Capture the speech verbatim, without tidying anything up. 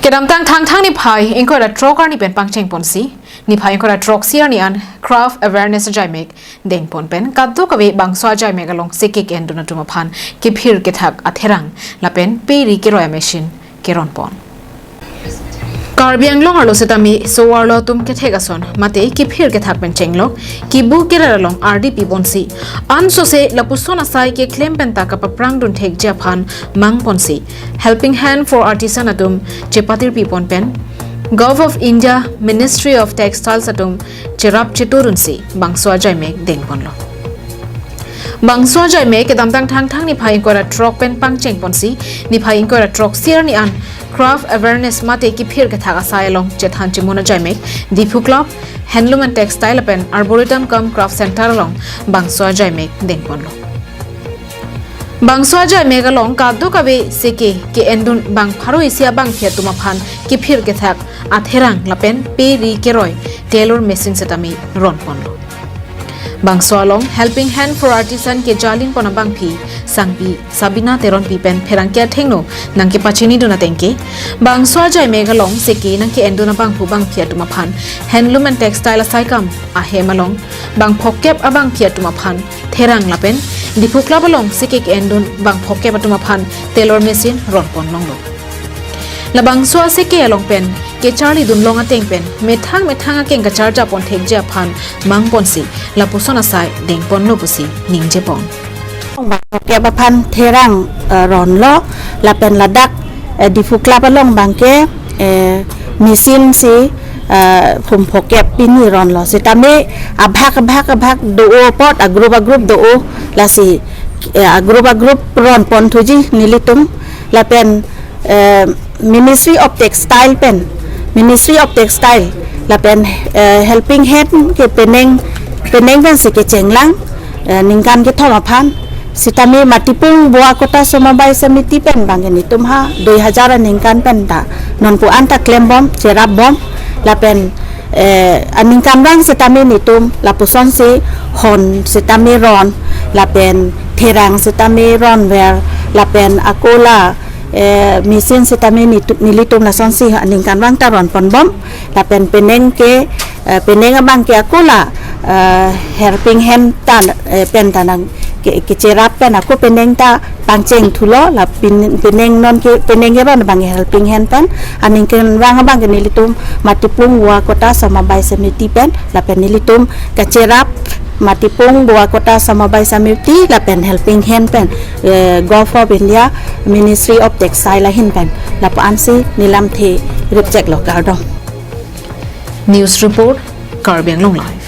Kedamtang Thangthang niphai ingkoi ra throk arni pen pangcheng ponsi, niphai ingkoi ra throksi arni an craft awareness ajaimek dengpon pen kadokave bangso ajaimek along seke ke-endun atum aphan kephir kethak atherang lapen pe ri keroi a-machine keronpon. Karbi Anglong arlo setame so-arlo atum kethek ason mate kephir kethak pen chenglok, kibu kerar along ardi pibonsi, ansose lapuson asai keklem pen ta kapaprang dun thekji aphan mangponsi, Helping Hand for Artisan atum chepatir pipon pen Govt. of India Ministry of Textiles atum cherap cheturunsi bangso ajaimek dengponlo. Bangso ajaimek kedamtang Thangthang niphai ingkoi ra throk pen pangcheng ponsi, niphai ingkoi ra throksi arni an craft awareness mate kephir kethak asai along chethan chemun ajaimek Diphu Club, Handloom and Textile lapen Arboretum cum Craft Center along bangso ajaimek dengponlo. Bangso ajaimek along kadokave seke ke-endun bang pharo isi abangphi atum aphan kephir kethak atherang lapen pe ri keroi tailor machine setame ronponlo. Bangso along Helping Hand for Artisan kejalinpon abangphi sangpi Sabina Teronpi pen pherangke athengno nangkepachinidun ateng ke, bangso ajaimek along seke nangke-endun abangphu bangphi atum aphan handloom and textile asaikam ahem along bang phokep abangphi atum aphan therang lapen Diphu Club along seke ke-endun bang phokep atum aphan tailor machine ronpon longlo. Labangso aseke along pen kecharlidun long ateng pen methang methang akeng kacharjapon thekji aphan mangponsi lapuson asai dengponlo pusi ningjepon. Bang phokep aphan therang, eh, ronlo lapen ladak, eh, Diphu Club along bangke, eh, machine si, eh, phum phokep pini ronlo. Sitame abhag abhag abhag do-o apot, a-group a-group do-o, lasi, eh, a-group a-group ronpon thuji nelitum lapen, eh, Ministry of Textile pen, Ministry of Textile lapen, eh, Helping Hand ke penang, penang pensi kechenglang, eh, ningkan kethom aphan. Sitame Matipung Boa Kota Somobai Samiti pen bangke netum ha dui hajar aningkan pen ta nonpu an ta klembom, cherapbom, lapen, eh, aningkanvang sitame netum lapusonsi hon sitame ron, lapen therang sitame ronver, lapen ako la, eh, machine sitame nitu-, nelitum lasonsi aningkanvang ta ronponbom, lapen penang ke, eh, penang abangke ako la, eh, Helping Hand ta, eh, pen ta nang ke, kecherap pen ako penang ta pangcheng thulo, la pen-, penang non ke, penang keron abangke Helping Hand pen, aningkanvang abangke nelitum Matipung Boa Kota Somobai Samiti pen, lapen nelitum kacherap Matipung Boa Kota Somobai Samiti lapen Helping Hand pen, eh, Govt. of India Ministry of Textile ahin pen, lapu ansi nelamthe ripcheklo, kardom. News report, Karbi Anglong Live.